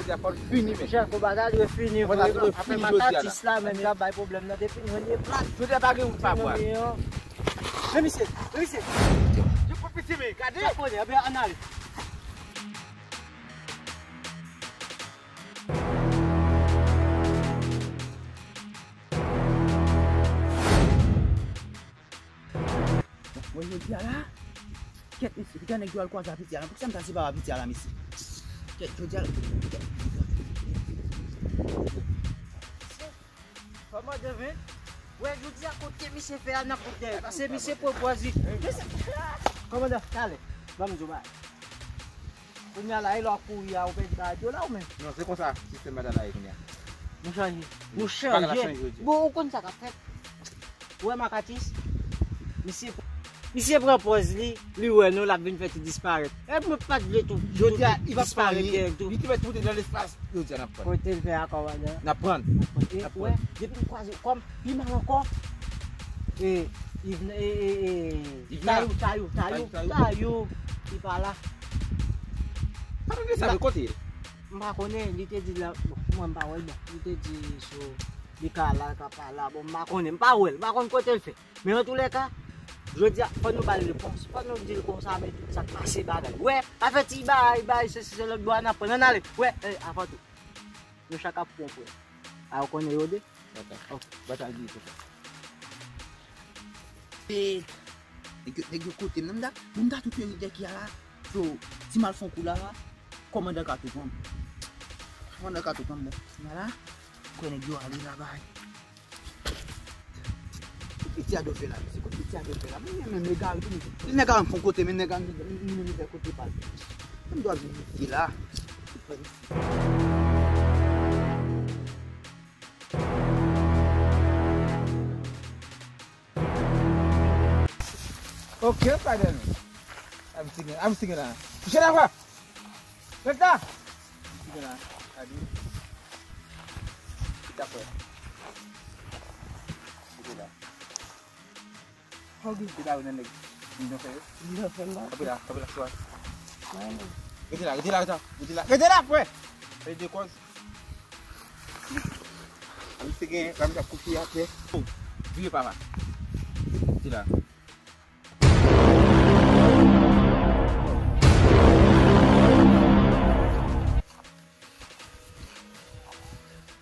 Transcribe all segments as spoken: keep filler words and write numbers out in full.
Jodi a fò l fini, men. Jan konba ta dwe fini vre. Apre Makatis la menm k ap bay pwoblèm nan, depi nou ye plat. Jodi a pa gen wout pa bwa. Men misye, men misye. Yo pran piti, men gade. Sa konnen, anben ann ale. Mwen jodi a la. Kèt, mesye, kite nèg yo al kwaze a piti a la. Poukisa m ta separe a piti a la, mesye? Kèt, jodi a la. Kòmandan, men, wè, jodi a kote misye fè a nan kote. Pase misye pran pòz li. Kòmandan, talè. Ban m di w bagay. Kounye a la, e lè w ap kouri a, ou pèdi bagay yo la ou menm? Non, se konsa sistèm batay la ye kounye a. Nou chanje. Nou chanje. Bon, ou konn sa k ap fèt? Ou wè Makatis? Misye, misye pran pòz li, li wè nou, l ap vin fè ti disparèt. E mwen pa t vle tou. Jodi a, li p ap fè anyen. Li te mèt moute nan lespas. Jodi a, n ap pran. Kote l fè a, kòmandan? N ap pran. N ap pran. E, n ap pran. Wè, depi m kwaze kò m, pi mal ankò. E, Yvna, e, e, e, Yvna. Tayou, Tayou, Tayou, Tayou, Tayou. Tayou, li pa la. Sa vle di sa, men kote l? M pa konnen, li te di la, bon, mwen m pa wè l, bon, li te di sou, li ka la, li ka pa la, bon, m pa konnen, m pa wè l, m pa konn kote l fè. Men antoulèka, jodi a, fò nou ba l repons, fò nou di l konsa, men tout sa k pase bagay. Wè, pa fè ti bay, bay, se, se, se lòt bò a n ap pran, ann ale, wè, eh, avan tou. Nou chak ap pran pwen. A, ou konnen yo de? Batay. Ok. Batay di konsa. E, nèg yo, nèg yo kote m nan, m ta, m ta tou peri dèk ya la. So, si m al fè yon kou la, kòmandan ka tou pran m. Kòmandan ka tou pran m, bon. Kounye a la, kwè nèg yo ale la bay. Kote piti a dwe fè la, mesye? Kote piti a dwe fè la? Men, men, men, nèg a, men, nèg a fè yon kote, men nèg a, men, men, men, kote pa l. Mwen dwe vin isit la. Ok, pa de nou. I'm singing, I'm singing la. Touche la, frè. Rèt la. I'm singing la. Adi. Ki ta fè? Touche la. Ok. Ki ta wè nan nèg? Li nan fè yo? Li nan fè la. Kanpe la, kanpe la, swa. Rete la, rete la, rete la. Rete la, rete la, frè. Fè de kòz. Misye gen, la misye ap kouche atè. Oh, vire pa la. Rete la.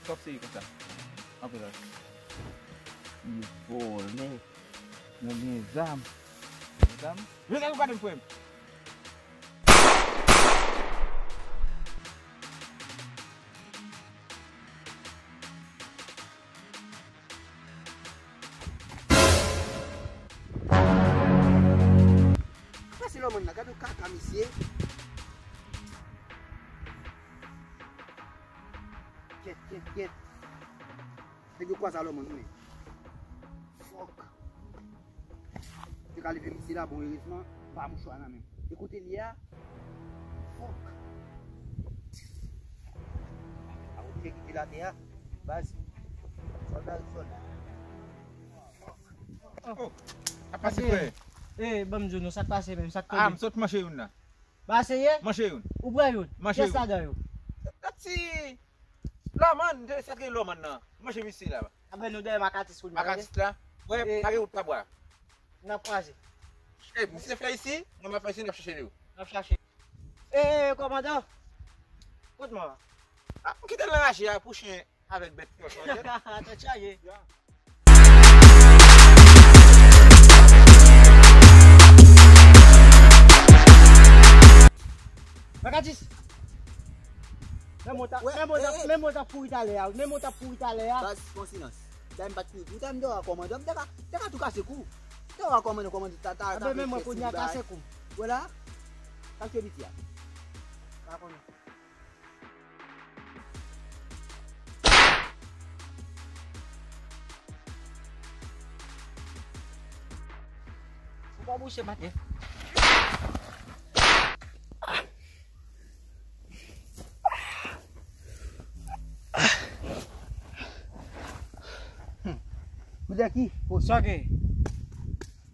Sa w ap seye konsa? Anpil la. Li vòlè. Mwen gen zam. Gen zam? Gen zam ou pa di m, frè m. Pase lòmòn nan, gade yon kaka, mesye. Kèt, kèt, kèt. Nèg yo kwaze a lòmòn, wi. Fòk. Te ka leve misye la, bon, erezman, m pa mouchwa nan men m. E kote l ye a? Fòk. A, ou te kite l atè a? Baz. Sòlda, sòlda. Oh, ap pase, frè. Eh, ban m di w non, sa k pase menm, sa k tonbe? Ah, m sot manche youn la. Ba seye? Manche youn. Ou pran youn? Manche youn. Kiyès ladan yo? Ti lòmòn, sa k rele lòmòn nan. Manche misye la. Apre nou dèyè Makatis kounye a. Makatis la. Wè, eh, pa gen wout pa bwa. N ap kwaze. Eh, misye fè isi, nou m ap fè isi, n ap chache li yo. N ap chache. Eh, eh, kòmandan. Kot mò a? Ah, m kite l nan raje a pou chen avèk bèt yo. Tèt chaje. Makatis! Menm ou t ap, menm ou t ap, menm ou t ap kouri talè a, menm ou t ap kouri talè a. Baz, pran silans. Dayè m pa t kouri. Ou ta m dèyè a kòmandan, m te ka, te ka tou kase kou. Te ka kòmandan, kòmandan ta, ta, ta. Enben, men mwen kounye a kase kou. Vwala. Sa k fè piti a? Pa konnen. Ou pa bouche maten. Pou dè ki? Pou sa gen.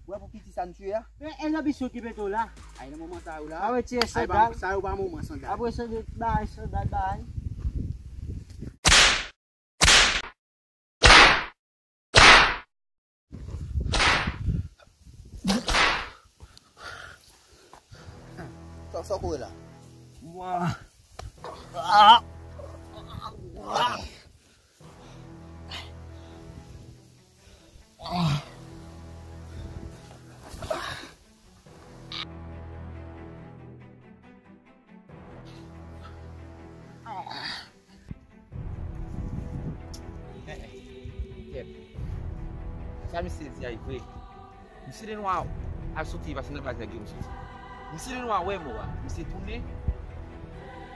Wè pou piti sa n tiye a? Men, e nan bisou ki mete w la. Ay, nan moman sa yo la. Ap retire sandal. Sa yo pa moman sandal. Ap retire sandal, bay sandal, bay. Sa w kouri la? Kèt. Sa misye di a vre. Misye Lenwa al soti, paske nan baz nèg yo m soti. Misye Lenwa wè mò a. Misye tounen.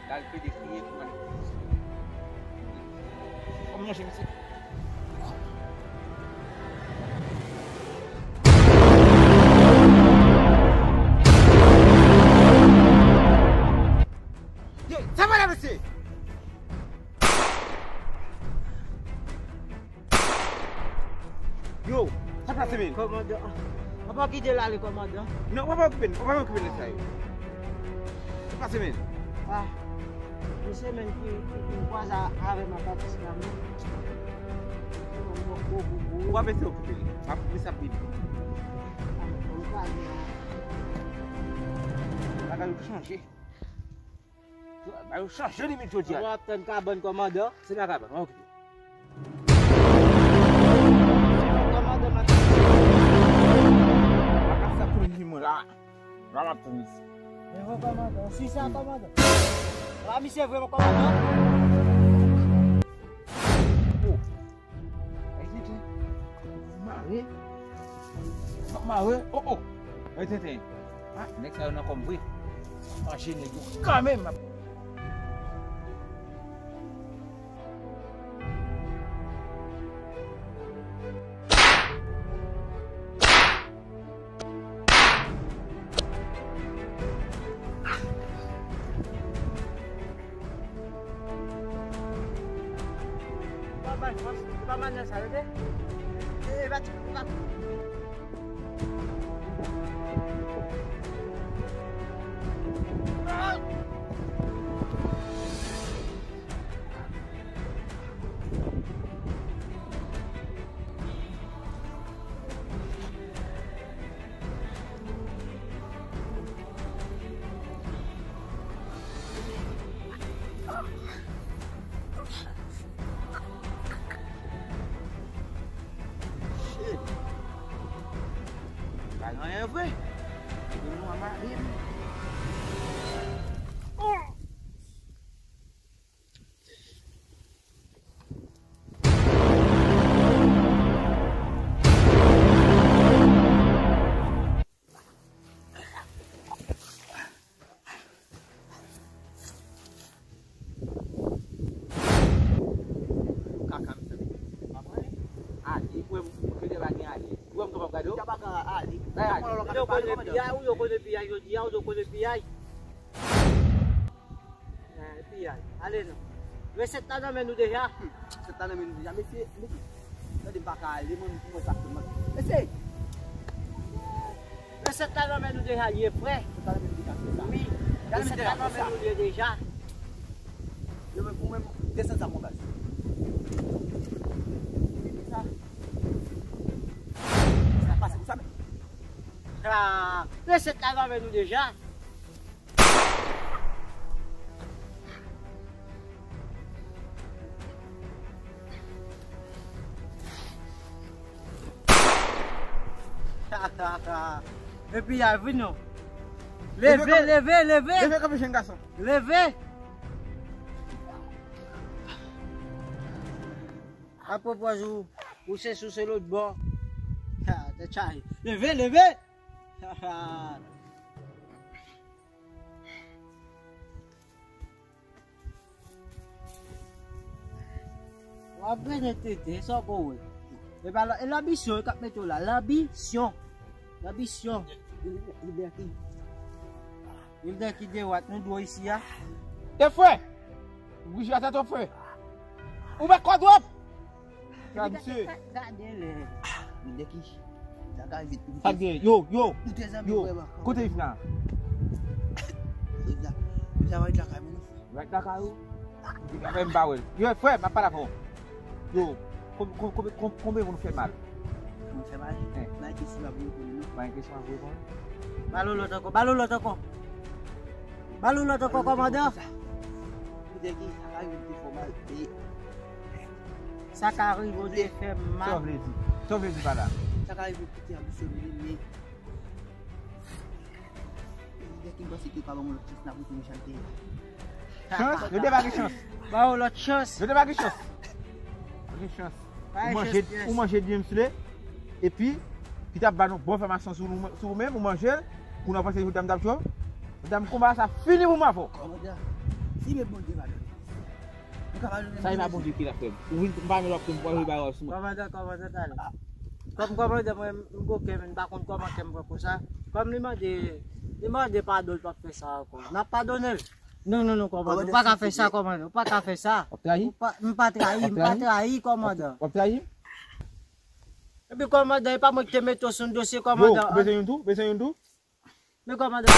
L al pede kriye pou l al. Fò m lonje misye. Ye, sa pale mesye! Yo, sa pase men? Kòmandan. Papa kite l ale, kòmandan. Non, papa okipe n, papa okipe n sa yo. Sa pase men? Ah, misye menm ki, ki, ki kwaze avè m a Batis la, men. Ou pa bezwen okipe li. M ap plis ap vini. Bagay yo chanje. Ba yo chanje limit jodi a. Mwen ap tann kabann kòmandan. Se pa kabann, mwen okipe. Kòmandan, m ap tann. Makak sa pou vin mwen la. La m ap tann isi. Devan kòmandan. Si sa kòmandan. La misye vrèman kòmandan. Oh. Ay, tenten. Mare. Mare. Oh, oh. Ay, tenten. Ah, nèg sa yo nan kò m vre. Manje nèg yo kanmenm. Pa bay fòs, pa mal nan sa, tande? E, e, pa ti, pa. Shit. Pa gen anyen vre. Gen nou a mare m. Kaka, mezanmi. Pa pale. Ale, ou wè m, ou wè m kapab gade w. Ou kapab ale. Ou te konnen piyay, ou te konnen piyay jodi a, ou te konnen piyay. Eh, piyay. Ale non. Resèt la nan men nou deja. Hmm. Resèt la nan men nou deja. Mesye, mesye. Tande, m pa ka ale, mwen, pou mwen sa fè mal. Mesye! Resèt la nan men nou deja, li ye frè. Resèt la nan men nou deja, se sa. Wi. Resèt la nan men nou li ye deja. Yo, men pou mwen, desann sa, mon baz. Sa. Sa pase pou sa, men. Ah, resèt la nan men nou deja. Epi a vin non. Leve, leve, leve. Leve kanpe, jenn gason. Leve. Apwopòz ou, ou se sou se lòt bò. Ha, tèt chaje. Leve, leve. W ap grennen tete, sa w ko wè. E pa la, e lanbisyon k ap mete w la, lanbisyon. Lanbisyon. Li, li, li, li, Wilder ki dwat, nou dwe isi a. E frè! Ou bouje atè w, frè! Ou met kò dwòp! Gade, mesye. Gade lè. Wilder ki? Sa ka vit. Sa gen? Yo, yo. Nou te zanmi vrèman. Kote Yves la? Yves la. Yves la va lakay mwen, non, frè. Va lakay ou? Li ka fè m pa wè l. Yo, frè, m ap pale avè w. Yo, kon-, kon-, konbe-, kon-, konbe moun fè mal? Moun fè mal? Hein. Ba kesyon ap reponn, non? Ba kesyon ap reponn? Ba l yon lòt ankò, ba l yon lòt ankò. Al ou lòt ankò, kòmandan? Ou te gen sa ka rive te fè w mal. E Sa ka rive ou te fè m mal. Sa w vle di? Sa w vle di pa la? Sa ka rive ou kite anbisyone li, men Dèk m panse ke w ka ban m yon lòt chans, n ap retounen jan l te ye. Chans? Yo te pa gen chans. Ba yo lòt chans. Yo te pa gen chans. Pa gen chans. Ou manje, ou manje James Lee, epi ki t ap ba nou bon enfòmasyon sou nou, sou ou menm, ou manje l, pou nou panse jodi a m t ap tchwe w. Jodi a m konba sa fini pou m avè w. Kòmandan, si men Bondye pa dòmi. Sa e pa Bondye ki la fè m. Ou vin m pa vin w ap fè m pwal bagay sou mwen. Kòmandan, kòmandan, talè. Kòm kòmandan, mwen, m koken, men m pa konn kòman kè m pran konsa. Kòm li mande, li mande padon, li p ap fè sa ankò. N ap padone l. Non, non, non, kòmandan. Ou pa ka fè sa, kòmandan. Ou pa ka fè sa. W ap trayi? Ou pa, m pa trayi, m pa trayi, kòmandan. W ap trayi? Epi kòmandan, e pa mwen ki te mete w sou yon dosye, kòmandan. Ou bezwen youn tou? Bezwen youn tou? Men kòmandan.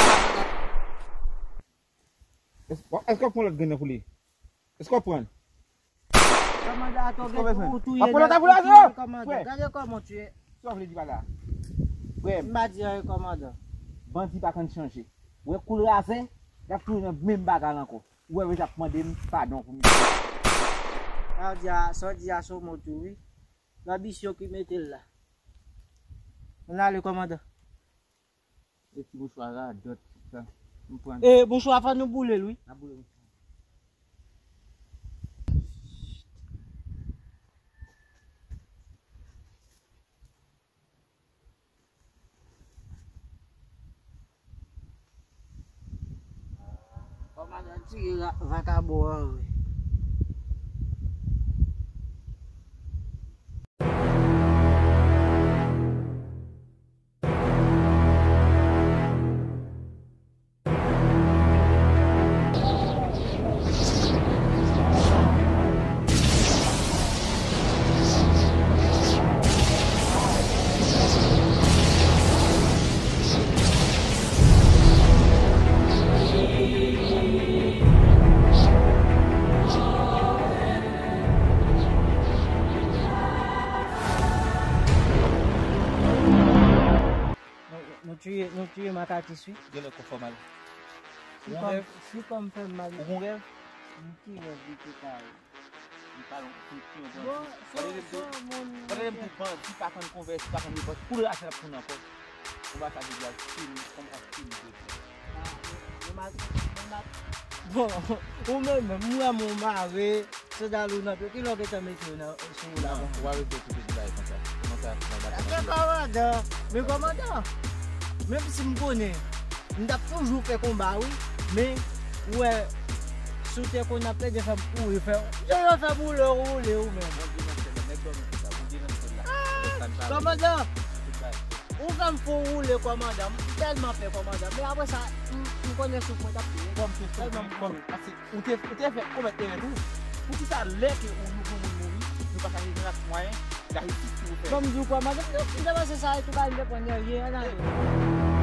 Èske w ap pran lòt grenn nan pou li? Èske w ap pran? Kòmandan, atò gen ou touye nèg, ou touye kòmandan. Gade kòman w touye. Sa w vle di pa la? Frè m. M pa di anyen, kòmandan. Bandi pa konn chanje. Ou wè koul razè, y ap tounen nan menm bagay la ankò. Ou wè yo ap mande m padon pou misye. Sa w di a, sa w di a se yon mo tou, wi. Lanbisyon ki mete l la. Ann ale, kòmandan. E ti mouchwa radòt sa. M pran. E mouchwa fò nou boule l, wi. N a boule mouchwa. Kòmandan tire vakabon an, wi. Nou, nou tiye, nou tiye Makatis, wi. Genlè kò fò mal. Ou gon rèv? Si kò m fè m mal. Ou gon rèv? M ki rèv li te ka ye? Li pa yon, li ki yon bandi. Bon, se, se yon moun. Gade m tou, bandi pa konn konvèti, pa konn repòt. Pou l rache l ap konn ankò. Konba sa jodi a fini, konba sa fini jodi a. Ah, men, men, men, men, bon, ou menm, menm, m wè m ou mare. Sandal ou nan pye, kilè w gentan mete yo nan, sou ou la? Non, ou pa bezwen koute ti bagay konsa. Kòmandan, men kòmandan, menm si m konnen, m t ap toujou fè konba, wi, men, ou wè, si w te konn ap plede fè m kouri, fè, yo, yo fè m woule, ou woule, ou menm. Bondye nan syèl la, nèg dòmi konsa, Bondye nan syèl la. Ah, kòmandan, ou fè m fon woule, kòmandan, m tèlman pè, kòmandan, men apre sa, m, m konnen souf mwen t ap touye. Kòm se souf, kòm, paske Ou te, ou te fè komèt erè tou. Poukisa lè ke ou nou pou moun mouri, nou pa chache jwenn ak mwayen lajistis ki pou fè? Bon, m di w kòmandan, m te panse sa e tou ba m te pran nan ye, an ale.